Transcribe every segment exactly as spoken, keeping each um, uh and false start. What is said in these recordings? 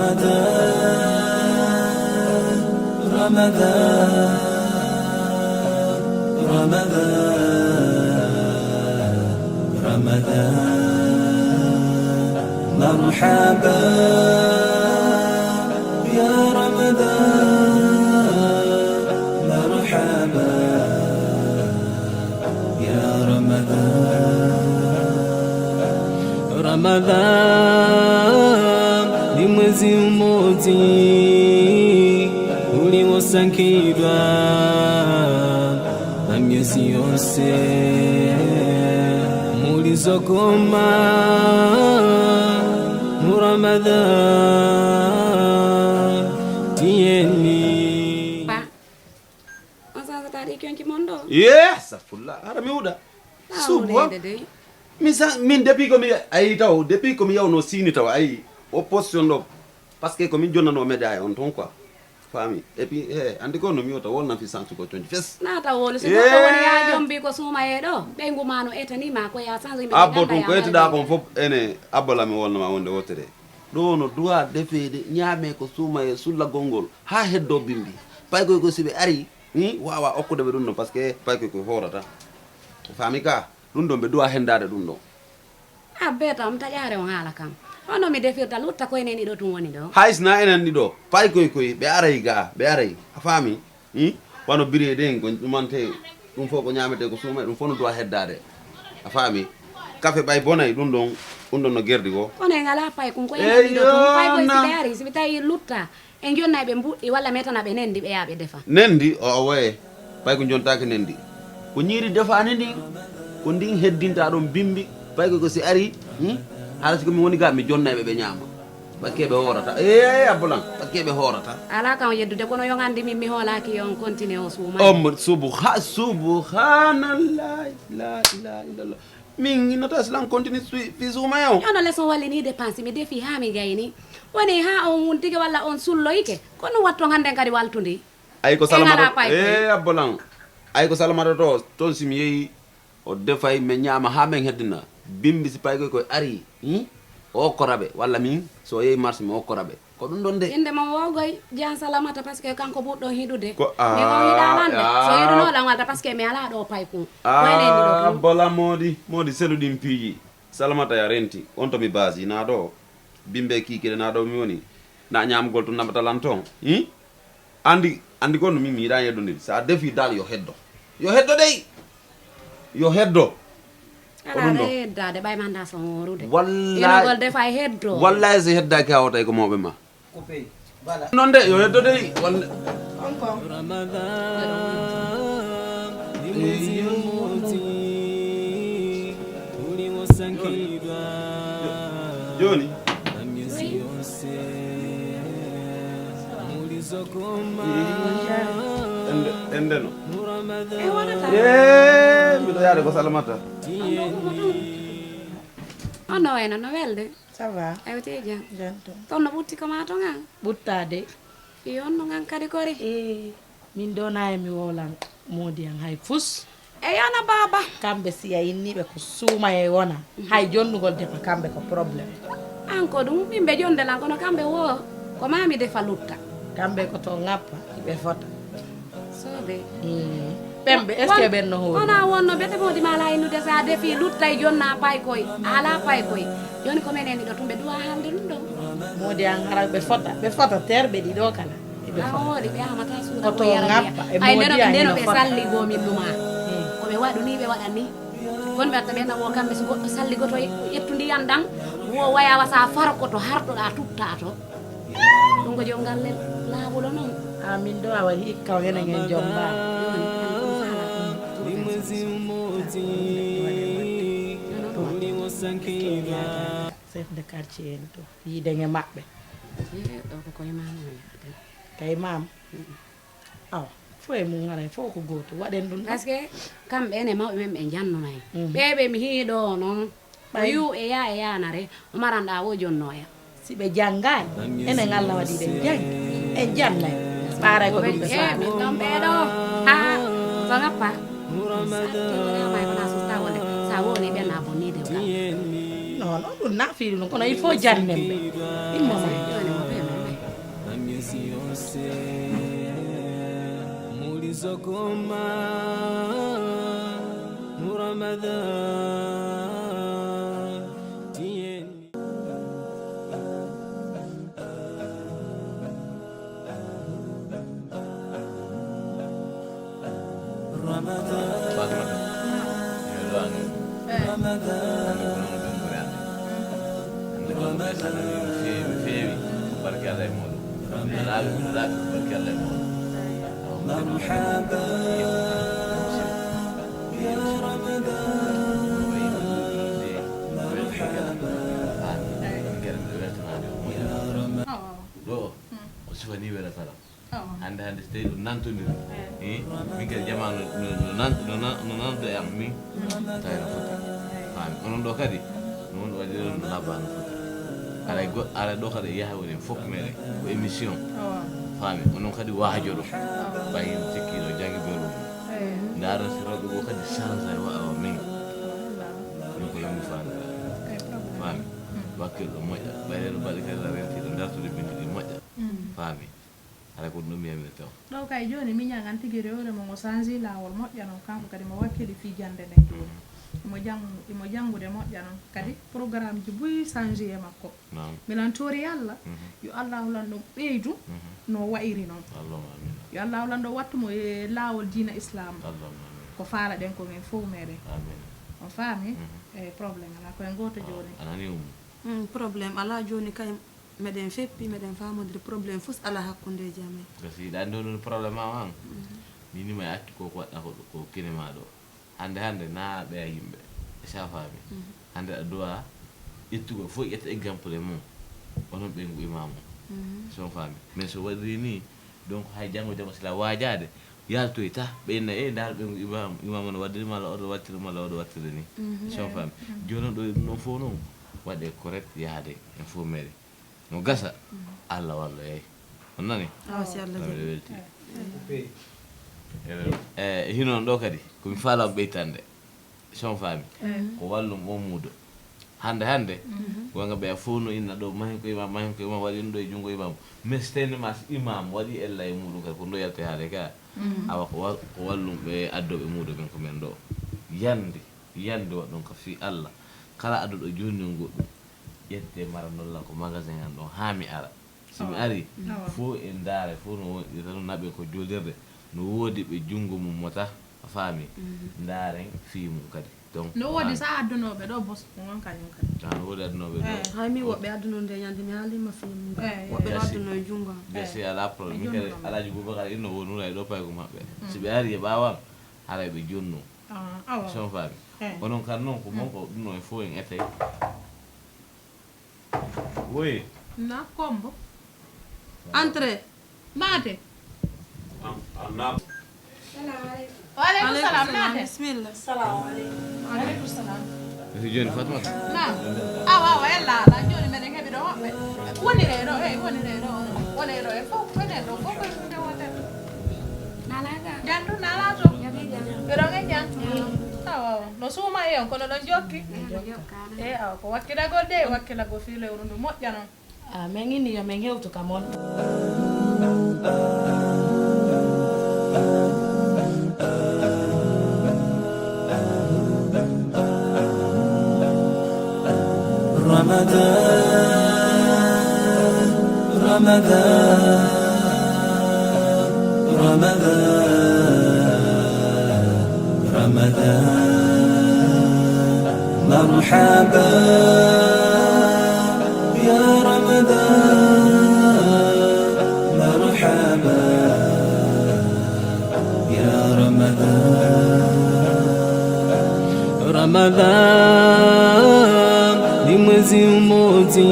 رمضان، رمضان، رمضان، مرحبا يا رمضان، مرحبا يا رمضان. Ramadan ni mwezi mmoja uliosangidwa na miezi yonse, mulizokoma mu Ramadan tiyeni. On sansata ɗi kyonki mon ɗo? Ye, astagfirullah, hara mi wuɗa. Subu, ha? Min sa, min depuis ko mi ayi taw, depuis ko mi yawno sini taw, ayi, o position ɗo. Parce que ko min jonnano média e on ton quoi. Fami. Et puis, eh, andi ko no mi wota wol na fi santu ko tonji fes. Na taw wol, si goɗɗo woni ya jombi ko suma e ɗo. Ɓe ngumano etani ma ko ya sanji mi. Abbo ton ko etida kon fop ene abbo la mi wolna ma wonde wotere. Ɗo no duwa defeede, ñaame ko suuma e sullagol ngol, haa heddoo bimbi. Paykoy ko si ɓe ari, hmm, waawa okkude ɓe ɗum ɗon, parce que paykoy ko hoorata. A faami ka? Ɗum ɗon ɓe duwa henndaade ɗum ɗon. A beeta, mi taƴaare on haala kam. Hono mi defirta lutta koye nen ɗiɗo tun woni ɗo? Hay si na enen ɗiɗo, paykoy koy, ɓe aray ga, ɓe aray. A faami? Hmm? Wano biriyee ɗen, ko ɗumante, ɗum fof ko ñaametee, ko suuma, ɗum fof no duwa heddaade. A faami? Kafe ɓay bonay, ɗum ɗon, ɗum ɗon no gerdi ko. Kono en alaa pay kun, ko en Eyo, ɗiɗo tun. Pay koy na. Si ɓe ari, si ɓe tawi lutta, en jonnay ɓe mbuɗɗi, walla metana ɓe nendi, ɓe yaa ɓe defa. Nendi, o, o woye. Pay ko jontaake nendi. Ko ñiiri defaani ndin, ko ndin heddinta ɗon bimbi. Pay ko, ko si ari, hmm? Hara si ko mi woni ga, mi jonnay ɓe, ɓe ñaama. Parce que ɓe hoorata. Eh, abbo lan. Parce que ɓe hoorata. Alaa kan yeddude, kono yon anndi min mi hoolaaki yon continue o suuma. Oh, mo-, subha-, subhanallah. La ilaha illallah. Min innata si lan continue fi, fi suuma yo. Yono leçon walli ni dépense, mi defi haa mi gayni. Woni haa on wuntike walla on sulloyke. Kono watton hannden kadi waltundi. Ay ko Salamata. Alaa pay. Eh, abbo lan. Ay ko Salamata to, ton si mi yehi, o defay, men ñaama haa men heddina. Bimbi si pay koy koy ari, hmm? O okkora ɓe, walla min, so o yehi marché, mi okkora ɓe. Ko ɗum ɗon de. Innde mon wogoy, Jan Salamata, parce que kanko ɓurɗo hiɗude. Ko, mi on hiɗa lan de. So hiɗuno lan walta, parce que mi alaa ɗo pay kun. Ko enen ɗiɗo tun. Abbo lan moodi, moodi selu ɗin piiji. Salamata ya renti, on to mi baasi, na ɗo. Bimbe kiikire na ɗo mi woni. Na ñaamgol tun naɓata lan ton. Hmm? Andi, andi ko no min mi yiɗa yeddondir. Sa defi dal yo heddo. Yo heddo dey. Yo heddo. Ko ɗum ɗo. Aɗa heddaade ɓay manda so moorude. Wallahi. Inogol defa e heddo. Wallahi si heddaaki a wotay ko mawɓe ma. Coupé. Voilà. Non de, yo heddo dey. Wallahi. Encore. Ramadan, ni mwezi mmoja uliosangidwa. Joni. Ende no. Eh, miɗo yaade ko Salamata. Ono ena no welde. Ça va? Ayo te jam. Jam to. Ton no ɓutti ko ma to ngan? Ɓuttaade. Iyo, on no ngan kadi kori? Eh, min do na e mi wowlan moodi an hay fus. E yana baba. Kamɓe si a inni ɓe ko suumaye wona, hay jonnugol defa kamɓe ko problème. An ko ɗum, min ɓe jonde lan, kono kamɓe wo, ko ma mi defa lutta. Kamɓe ko to ngappa, ɓe fota. Sobe. Mm. Ɓen ɓe, est-ce que ɓen no hoori? Wona wonno ɓe, ɓe moodi ma ala innude sa defi lutta e jonna pay koy, ala pay koy. Joni ko menen ɗiɗo tun ɓe duwa haalde ɗum ɗo. Moodi an hara ɓe fota, ɓe fota terɓe ɗiɗo kala. Ɓe fota. A hoori ɓe amata suuda ko yara ngappa, e ay ndeno ɓe ndeno ɓe salli go min numa. Mm. Ko ɓe waɗu ni ɓe waɗa ni. Kon ɓe watta ɓe na wo kamɓe so goɗɗo salli goto ƴettu ndiyan ɗan, wo wayawa sa faro ko to hartoɗa tutta to. Ɗum ko jom galle laawol o noon. Amin ɗo awa hikka o enen en jom mba. Chef de quartier en to yiiden e maɓɓe. Ɗo ko koye maam o yaade. Kay maam. Awa fof e mum haray fof ko gooto waɗen ɗum ɗo. Parce que kamɓe ene mawɓe men ɓe njannunay. Ɓe ɓe mi hiiɗo noon. Ɓay yu e yaa e yaanare o maranɗa wo jonnoya. Si ɓe janngaay enen Allah waɗi ɓe janngi en jannay. Ɓaaray ko ɗum ɓe saabi min ɗon ɓeeɗo. Ha so ngappa. Sa tewrama e kona sutta wonde sa woni ɓen na bonnide o kala. Non non ɗum na fiiri ɗum kono il faut jannen ɓe. Immoma. Joni mo ɓe men. Ramadan, tiyen. Ramadan. Fatmata. Yo du'a ngel. Ramadan. Hannde ko noon ɓe mburi hannde. Hannde ko ɓe sanani no feewi, feewi. Barke Allah e mooɗon. Alaaɓe, alaaɓe, barke Allah e mooɗon. Marhaba, ya Ramadan. Marhaba. Ɗo, o sifani wela kala. Hannde, hannde, so tawii ɗum nantondir, eh, min kadi jamaa no, no, no nan-, no nan-, no nanndo e am min, tawi no foti. Faami. Onon ɗo kadi, no won waɗi ɗon no labba no foti. Alay go-, alay ɗo kadi yaha woni fof meɗen ko émission. Faami. Onon kadi waajoɗo. Ɓay hino sikki no janngi be ɗum. Ndaara si rewɓe goo kadi change ay wa'a o min. Ɗum ko yimɓe faami. Faami. Wakkil ɗo moƴƴa. Ɓay ɗo mbaɗi kadi la renti ɗo dartude bindi ɗi moƴƴa. Faami. Hara ko ɗum mi yamiri taw. Ɗo kay jooni miñan an tigi rewre mo ngo sanji laawol moƴƴa non, kanko kadi mo wakkili fii jannde nden jooni. Imo jang-, imo janngude moƴƴa non. Kadi programme ji buy sanji e makko. Naam. Miɗen tori Allah, yo Allahu lanɗo ɓeydu no wa'iri non. Allahumma amiin. Yo Allahu lanɗo wattu mo e laawol diina Islam. Allahumma amiin. Ko faalaɗen ko men fow meɗen. Amiin. On faami? E problème alaa, ko en gooto jooni. A nani, Ummu? Mm, problème alaa jooni kay. Meɗen feppi, meɗen faamodiri, problème fof alaa hakkundeeji amen. Gasi, ɗa ɗo ɗum problème ma an. Min ni ma accu ko, ko waɗɗa ko, ko kine ma ɗo. Hannde, hannde na ɓeya yimɓe. E sa faami. Hannde a duwa ƴettugol fof ƴetta exemple e mum. Onon ɓe ngu imaamu. Si on faami. Mais so waɗiri ni, donc hay janngo janngo sila waajaade, yaltoy tah, ɓe inna, "E, ndaar ɓe ngu imaamu, imaamu no waɗiri malla oɗo waɗtiri malla oɗo waɗtiri ni." Si on faami. Jooni ɗo ɗum ɗon fof noon, waɗe correct yaade en fof mairie. No gasa, Allah wallo, eey. On nani? Awa, si Allah jaɓi. Miɗo welti. Eey. E hino on ɗo kadi, ko mi faala on ɓeytande. Si on faami? Ko wallum on muudo. Hannde, hannde, wonga ɓe fof no inna ɗo, mahin ko imam, mahin ko imam, waɗi ɗum ɗo e junngo imam. Mais so tawii ma si imam waɗi ella e muuɗum kadi, ko ɗo yalti haale ka. Awa ko wal-, ko wallum ɓe addooɓe muudo ɓen ko men ɗo. Yande, yande waɗ ɗon ka fii Allah. Kala adduɗo jooni on goɗɗum. Ƴette mara nolla ko magasin an ɗon haa mi ara. Si mi ari, fof en ndaare, fof no wonɗi tan, naɓe ko juulirde. No woodi ɓe junngo mum mo tah, a faami? Ndaaren fii mum kadi. Donc, no woodi sa addunooɓe ɗo bos, ko ngon kañum kadi. Ah, no woodi addunooɓe ɗo. Hay mi woɓɓe addunoo nde ñande mi haalima fii mum kadi. Woɓɓe no adduno e junngo am. Bien sûr, alaa problème. Min kadi, Alaaji Boubacar inno wonura e ɗo paygo maɓɓe. Si ɓe ari e ɓaawo am, haray ɓe jonno. Ah, awa. Si on faami. Onon kan noon, ko mon ko ɗum no e fof en etay. Oui. Na kombo. Entrée. Naate. Ah, ah, na. Wa aleykum salam, naate. Bismillah. Salamu aleykum. Wa aleykum salam. Esi jooni Fatmata? Naam. Awa, awa, ella ala. Jooni meɗen heɓi ɗo woɓɓe. Wonire ɗo, eh, wonire ɗo. Wonire ɗo, eh, fof, wonire ɗo, fof, fof, fof, wonire ɗo. Jam ɗum naalaa to? Ɓe ɗon e jam? Awa, awa. No suuma e on, kono ɗon jokki? E, awa, ko wakkilagol de, wakkilagol fii lewru ndu moƴƴa non. Ah, men inni yo men hewtu ka mon. Ramadan, Ramadan, Ramadan, Ramadan, marhaba. يا رمضان، مرحبا، يا رمضان. Ramadan, ni mwezi mmoja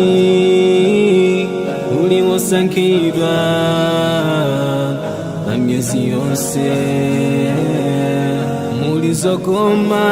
uliosangidwa na miezi yote mulizokoma.